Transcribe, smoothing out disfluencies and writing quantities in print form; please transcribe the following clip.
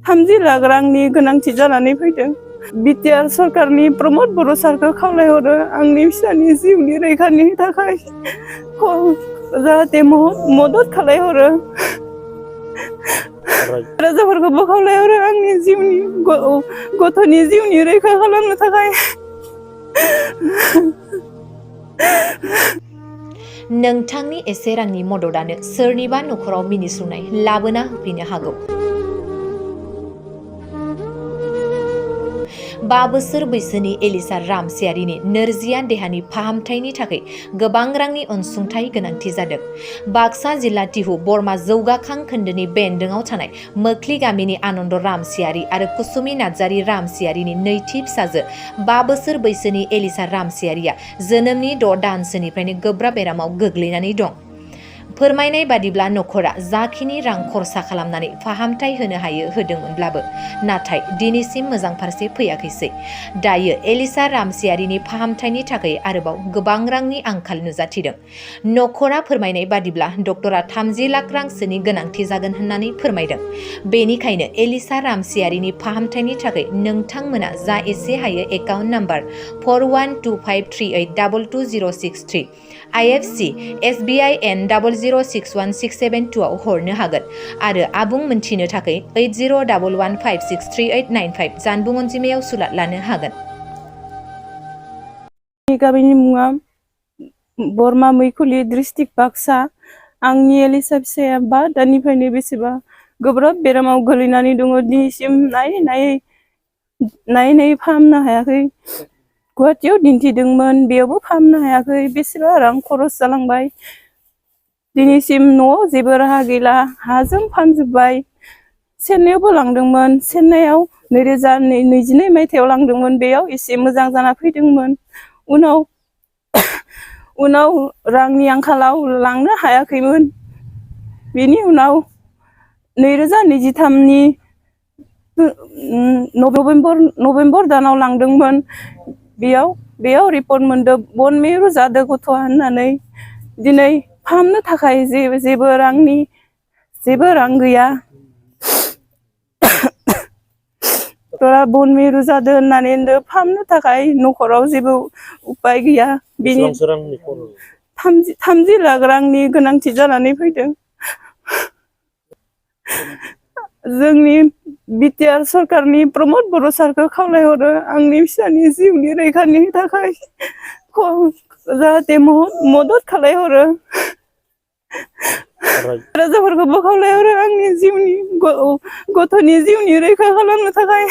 30 लाख रांनि गोनांथि जानानै फैदों। बिटिआर सरकारनि प्रमद बर' सारखौ खावलायहरो आंनि फिसानि जिउनि रैखानि थाखाय जाहाथे मदद खालायहरो। राजाफोरखौबो खावलायहरो आंनि जिउनि गथ'नि जिउनि रैखा खालामनो थाखाय। नोंथांनि एसे रांनि मददानो सोरनिबा नखराव मिनिस्लुनाय लाबोना होफैनो हागौ। 5 बोसोर बैसोनि एलिसा रामसियारिनि नोरजिया देहानि फाहामथायनि थाखाय गोबां रांनि अनसुंथाइ गोनांथि जादों। बाक्सा जिल्ला तिहु बरमा जौगाखां खोन्दोनि बेन्दोंआव थानाय मोख्लि गामिनि आनन्द रामसियारि आरो कुसुमी नार्जारी रामसियारिनि नैथि फिसाजो 5 बोसोर बैसोनि एलिसा रामसियारिया जोनोमनि 6 दानसोनिफ्रायनो गोब्राब बेरामाव गोग्लैनानै दं। फोरमायनाय बादिब्ला नख'रा जाखिनि रां खरसा खालामनानै फाहामथाय होनो हायो होदोंमोनब्लाबो नाथाय दिनैसिम मोजां फारसे फैयाखैसै। दायो एलिसा रामसियारिनि फाहामथायनि थाखाय आरोबाव गोबां रांनि आंखाल नुजाथिदों। नख'रा फोरमायनाय बादिब्ला डक्टरा 30 लाख रांसोनि गोनांथि जागोन होननानै फोरमायदों। बेनिखायनो एलिसा रामसियारिनि फाहामथायनि थाखाय नोंथांमोना जा एसे हायो account number 412538222063 IFSC SBI N 00616772 आव हरनो हागोन आरो आबुं मोनथिनो थाखाय 8011563895 जानबुं अनजिमायाव सुलाद लानो हागोन। गामिनि मुङा बरमा मैखुली डिस्ट्रिक्ट बाक्सा। आंनि एलिसा फिसाया 5 दाननिफ्रायनो बेसेबा गोब्राब बेरामाव गोलैनानै दङ। दिनैसिम नायै फाहामनो हायाखै। गुवाहाटीयाव दिन्थिदोंमोन, बेयावबो फाहामनो हायाखै। बेसेबा रां खरस जालांबाय। दिनैसिम न'आव जेबो राहा गैला, हाजों फानजोब्बाय। चेन्नाइयावबो लांदोंमोन, चेन्नाइयाव 2022 मायथाइयाव लांदोंमोन, बेयाव एसे मोजां जाना फैदोंमोन। उनाव रांनि आंखालाव लांनो हायाखैमोन। बेनि उनाव 2023 नि नभेम्बर दानाव लांदोंमोन। बेयाव रिपर्ट मोनदों बन मेरु जादों गथ'आ होननानै। दिनै फाहामनो थाखाय जेबो रां गैया। बन मेरु जादों होननानै फाहामनो थाखाय नखराव जेबो उपाय गैया। 30 लाख रांनि गोनांथि जानानै फैदों। जोंनि बिटिआर सरकारनि प्रमद बर' सारखौ खावलायहरो आंनि फिसानि जिउनि रैखानि थाखाय जाहाथे मदद खालायहरो। राजाफोरखौबो खावलायहरो आंनि जिउनि गथ'नि जिउनि रैखा खालामनो थाखाय।